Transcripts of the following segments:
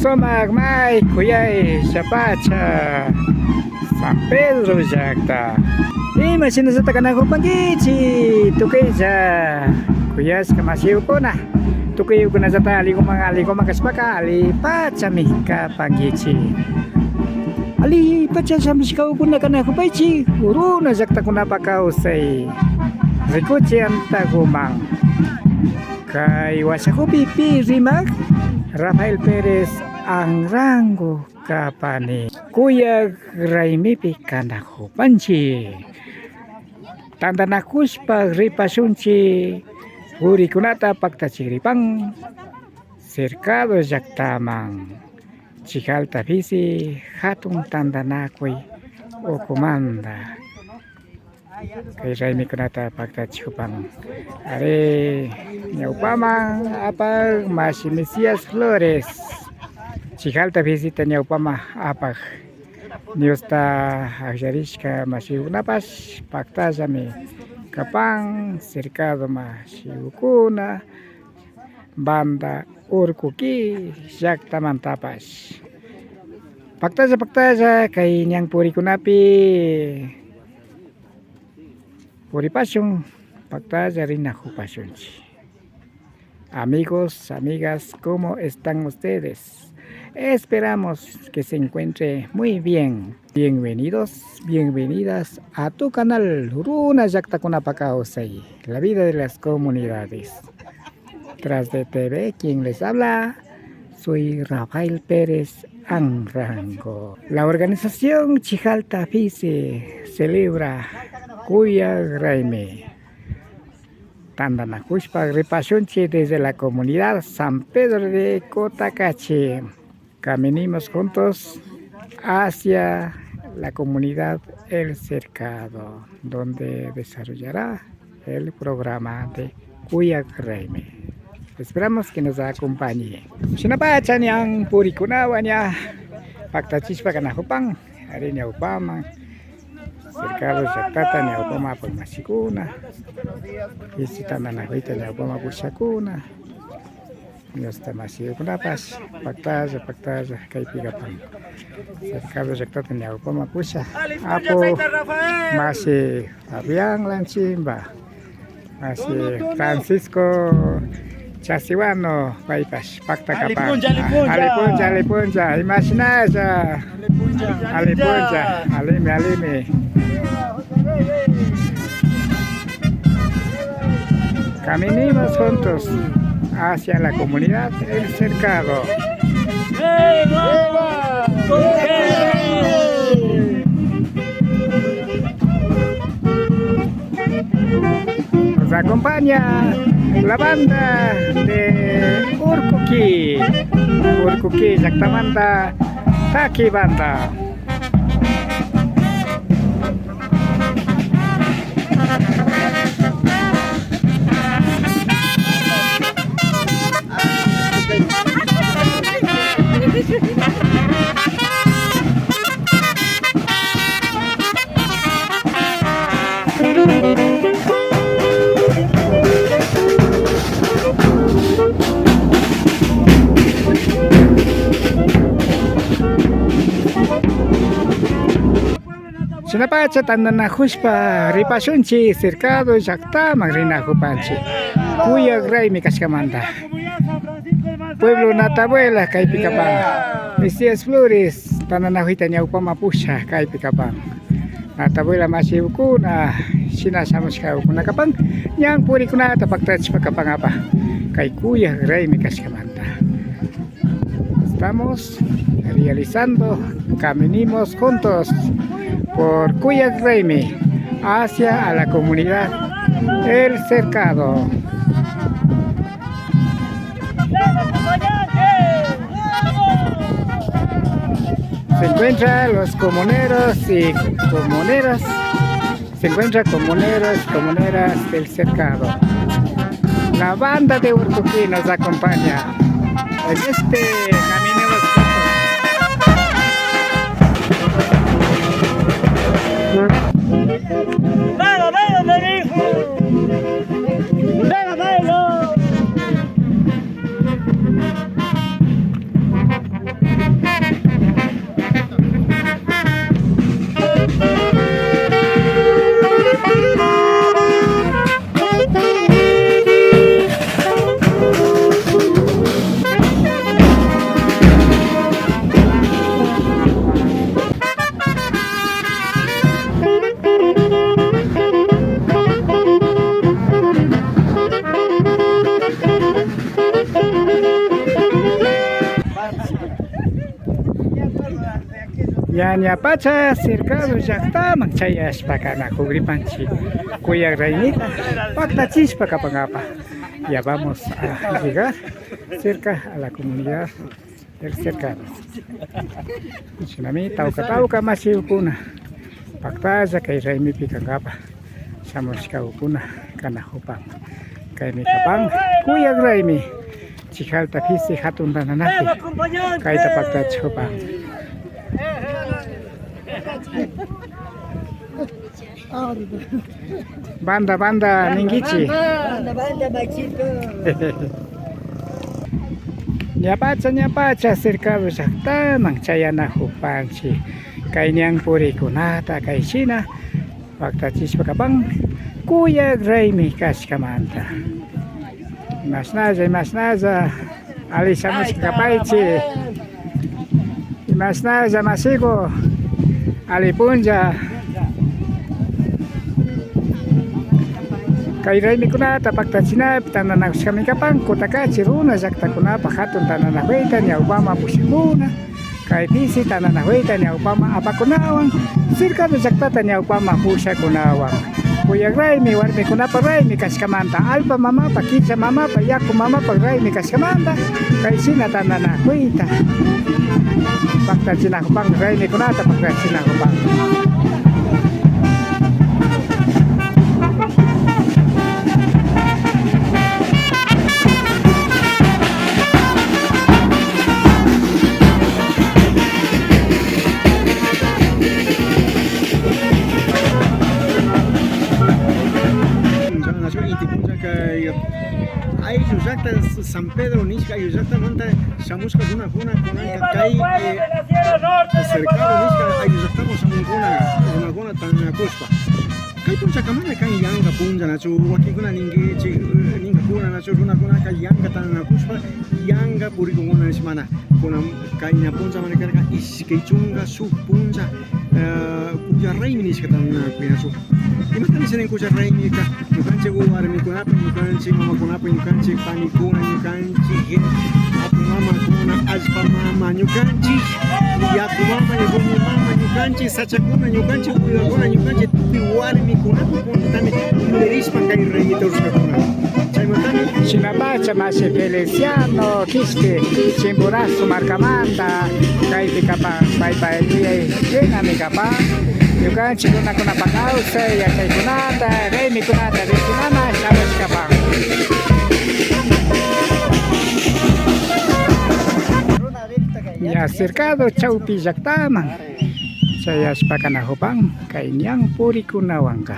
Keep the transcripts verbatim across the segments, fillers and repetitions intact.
Sumak may kuyaylla pacha San Pedro llakta. Imashinallata kanakupankichik tukuylla kuyashka mashikuna. Tukuykunallata alliguman alliguman kashpaka allipachami kapankichik. Allipachalla mashikuna kanakupaychik runa llaktakunapa kawsay rikuchik antaguman. Kay washakupi pi rimak Rafael Pérez Anrango kapani. Kuyak raymipi kanakupanchik. Tantanakushpa ripashunchik purikunata paktachikripan Cercado llaktaman. Chijalta pisi hatun tantanakuy ukumanta. Kay raymikunata paktachikupan. Ari, ñawpaman apak mashi Mesías Flores. Chijalta visita ñawpaman apak. Diosta akllarishka mashikunapash paktallami kapan, Cercado mashikuna, banda Urkuki llaktamantapash. Paktalla, paktalla, kay ñan purikunapi puripashun, paktalla rinakupashunchik. Amigos, amigas, ¿cómo están ustedes? Esperamos que se encuentre muy bien. Bienvenidos, bienvenidas a tu canal Runa Llaktakunapa Kawsay, la vida de las comunidades. Tras de T V, quien les habla, soy Rafael Pérez Anrango. La organización Chijalta Pisi celebra Kuyak Raymi. Tantanakushpa ripashunchik desde la comunidad San Pedro de Cotacachi. Caminemos juntos hacia la comunidad El Cercado, donde desarrollará el programa de Kuyak Raymi. Esperamos que nos acompañe. Shinapacha ñan purikunawan ña paktachishpa kanakupan, ari ñawpaman, Cercado llaktata ñawpaman apak mashikuna, visita nanakuyta ñawpaman pushakuna. Diosta mashikunapash paktalla, paktalla kaypi kapan. Cercado llaktata ñawpaman pusha. Apu mashi Fabián Lanchimba, mashi Francisco Chasiwano, paypash pakta kapan. Alli puncha, alli puncha. Alli puncha, alli puncha. Imashinalla. Alli puncha, alimi, alimi. Caminemos juntos hacia la comunidad El Cercado. Nos acompaña la banda de Urkuki. Urkuki llaktamanta Taki Banda. Shinapacha tantanakushpa ripashunchik Cercado llaktaman rinakupanchik. Kuyak raymi kashkamanta. Pueblo Natabuela kaypi kapan. Mesías Flores tantanakuyta ñawpaman pusha kaypi kapan. Natabuela mashikuna shina shamushkakuna kapan. Ñan purikunata paktachishpa kapan apa. Kay kuyak raymi kashkamanta. Estamos realizando, caminemos juntos por Kuyak Raymi hacia a la comunidad El Cercado. Se encuentran los comuneros y comuneras. Se encuentra comuneros, comuneras del Cercado. La banda de Urkuki nos acompaña en este camino. Venga, venga, mi hijo. Venga, venga. Ña, ñapacha Cercado llaktaman chayashpa kanakugripanchi kuyak raymita paktachishpa kapankapa. Ya vamos a llegar cerca a la comunidad del Cercado. Shinami tawka tawka mashikuna paktalla kay raymipi kankapa shamushkakuna kanakupan. Kaymi kapan kuyak raymi. Chikalta pisi hatun tananapi kayta paktachijupan. Banda, banda, ninkichi. Banda, banda, machito. Ñapacha, ñapacha, Cercado llaktaman chayanakupanchi. Kay ñan purikunata, kay shina paktachishpa kapan kuyak raymi kashkamanta. Imashnalla, imashnalla, ali shamushka kapaychi. Imashnalla mashiku, ali punlla. Kay raymikunata paktachinapi tantanakushkami kapan Kutakachi runa llaktakunapa hatun tantanakuyta ñawpaman pushakuna. Kay pisi tantanakuyta ñawpaman apakunawan, Cercado llaktata ñawpaman pushakunawan. Kuyak raymi, warmikunapa raymi kashkamanta, allpa mamapa, kicha mamapa, yaku mamapa raymi kashkamanta, kay shina tantanakuyta paktachinakupan, raymikunata paktachinakupan. Nachu inti punlla kay ayllu llakta, San Pedro nishka ayllu llaktamanta shamushka runakuna kunanka kay, eh, Cercado nishka ayllu llaktaman shamunkuna runakuna tantanakushpa. Kay punllaka mana kan yanka punlla nachu, wakinkuna ninkichik, eh, ninkakuna nachu, runakunaka yanka tantanakushpa yanka purikunkuna nish mana. Kunan kayna punlla mana karka, ishkay chunka shuk punlla, eh, kuyak raymi nishka tantanakuy nachu. Imata nisha nin kuyak raymika? Ñukanchik warmikunapa, ñukanchik mamakunapa, ñukanchik panikuna, ñukanchik apu mamakuna, allpa mama, ñukanchik yaku mama, ñukanchik mama, ñukanchik sachakuna, ñukanchik wiwakuna, ñukanchik tukuy warmikunapa puntami liderishpa kay raymita rushkakuna. Chaymantami. Shinapacha mashi Feliciano Quispe, Chimborazo markamanta, kaypi kapan, paypa yuyay shinami kapan. Ñukanchik runakunapa kawsay yachaykunata, raymikunata rikunaman shamushkapan. Ña Cercado chawpi llaktaman chayashpa kanakupan kay ñan purikunawanka.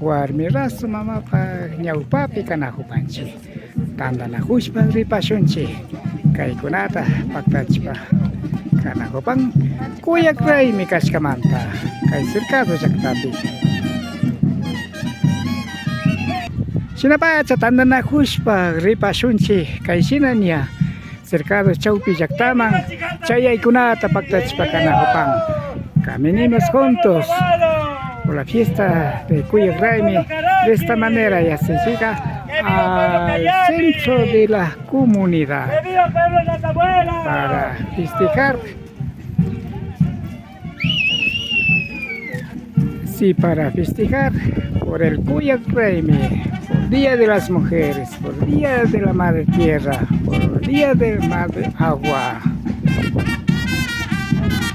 Warmi rasu mamapa ñawpapi kanakupanchik, tantanakushpa ripashunchik. Kaykunata paktachishpa kanakupan kuyak raymi kashkamanta kay Cercado llaktapi. Shinapacha tantanakushpa ripashunchik kay shina ña Cercado chawpi llaktaman chayaykunata paktachishpa kanakupan. Caminemos juntos por la fiesta de Kuyak Raymi. De esta manera ya se llega al centro de la comunidad para festejar. Sí, para festejar por el Kuyak Raymi, por Día de las Mujeres, por Día de la Madre Tierra, por Día del Madre Agua.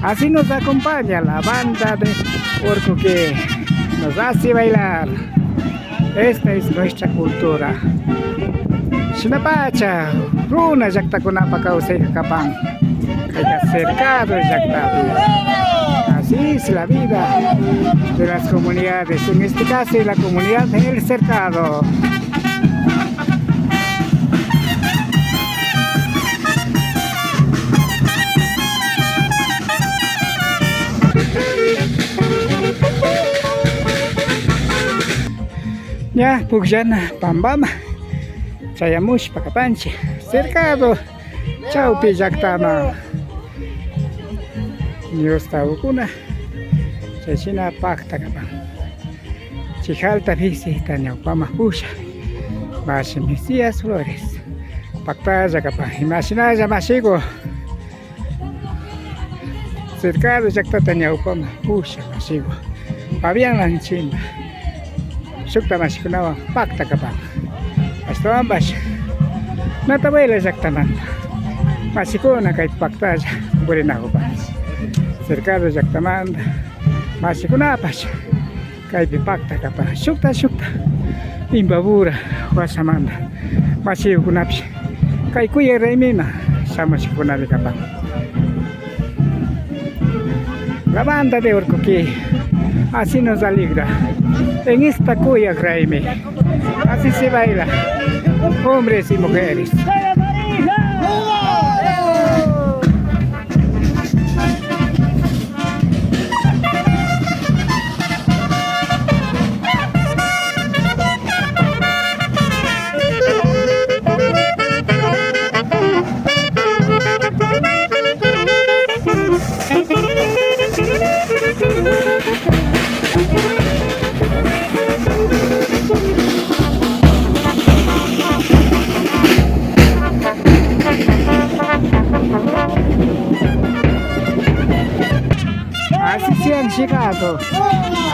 Así nos acompaña la banda de Urkuki, nos hace bailar. Esta es nuestra cultura. Shinapacha runa llaktakunapa kawsayka kapan kayka Cercado llaktapi. Así es la vida de las comunidades, en este caso es la comunidad El Cercado. Ña pukllana pampaman chayamushpa kapanchik Cercado chawpi llaktaman. Ñusta ukuna chayshina pakta kapan. Chijalta visita ñawpaman pusha. Mashi Mesías Flores. Paktalla kapan. Imashinalla mashiku. Cercado llaktata ñawpaman pusha mashiku. Fabián Lanchimba. Shukta mashikunawan pakta kapan. Ashtawanpash Natabuela llaktamanta mashikuna kay paktalla purinakupan. Cercado llaktamanta mashikunapash kaypi pakta kapan. Shukta, shukta Imbabura washamanta mashikunapish kay kuyak raymiman shamushkakunami kapan. La banda de Urcuquí así nos alegra en esta kuyak raymi. Así se baila, hombres y mujeres. Así se han llegado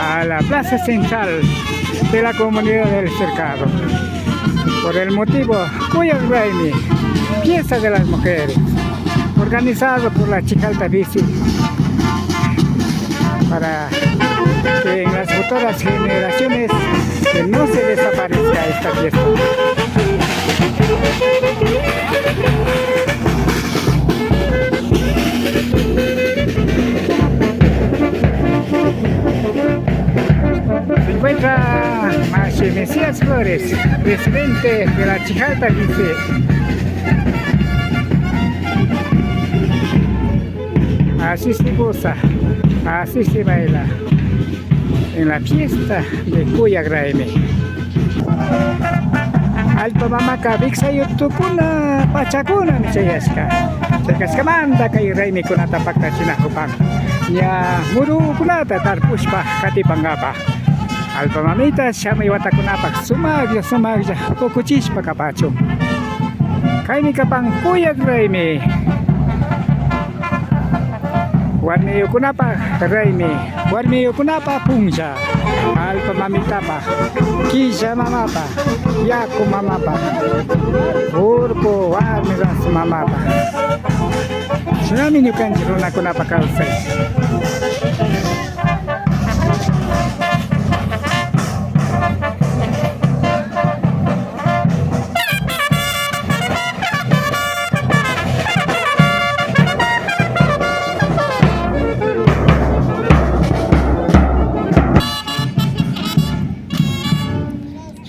a la plaza central de la comunidad del Cercado por el motivo Kuyak Raymi, fiesta de las mujeres, organizado por la Chijalta Bici, para que en las futuras generaciones que no se desaparezca esta fiesta. Se encuentra Mashi Mesías Flores, presidente de la Chijalta Bici. Así se goza, así se baila en la fiesta de Kuyak Raymi. Allpa mamaka wiksayutukuna pachakunami chayashka. Chay kashkamanta kay raymikunata paktachinakupan. Ña murukunata tarpushpa katipankapa. Allpa mamita shamuy watakunapak sumaklla, sumaklla ukuchishpa kapachun. Kaymi kapan Kuyak Raymi. Warmiyukunapa raymi, warmiyukunapa punlla, allpa mamitapa, killa mamapa, yaku mamapa, urku warmi rasu mamapa. Shinami ñukanchik runakunapa kawsay.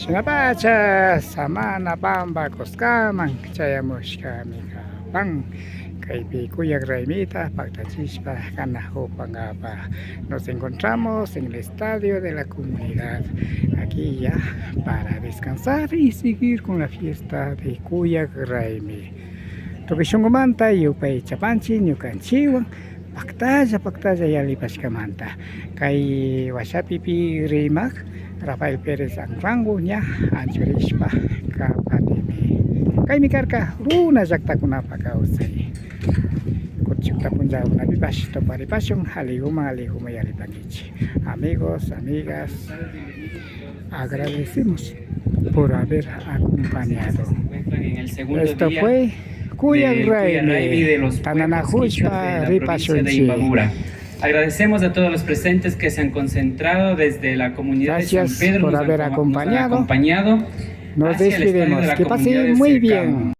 Shinapacha Samana Pamba kuskaman chayamushkami kapan. Kaypi Kuyak Raymita paktachishpa kanakupankapa. Nos encontramos en el estadio de la comunidad. Aquí ya para descansar y seguir con la fiesta de Kuyak Raymi. Tukuy shunkumanta yupaychapanchik ñukanchikwan paktalla paktalla yallipashkamanta. Kay washapipi rimak Rafael Pérez Anrango ña anchurishpa kapanimi. Kaymi karka runa llaktakunapa kawsay. Kutin shukta punllakunapipash tuparipashun, alliguman alliguman yallipankichik. Amigos, amigas, agradecemos por haber acompañado. Esto fue Kuyak Raymi, tananakushpa ripashunchik. Agradecemos a todos los presentes que se han concentrado desde la comunidad de San Pedro, nos han acompañado. Gracias por haber acompañado. Nos despedimos. Que pasen muy bien.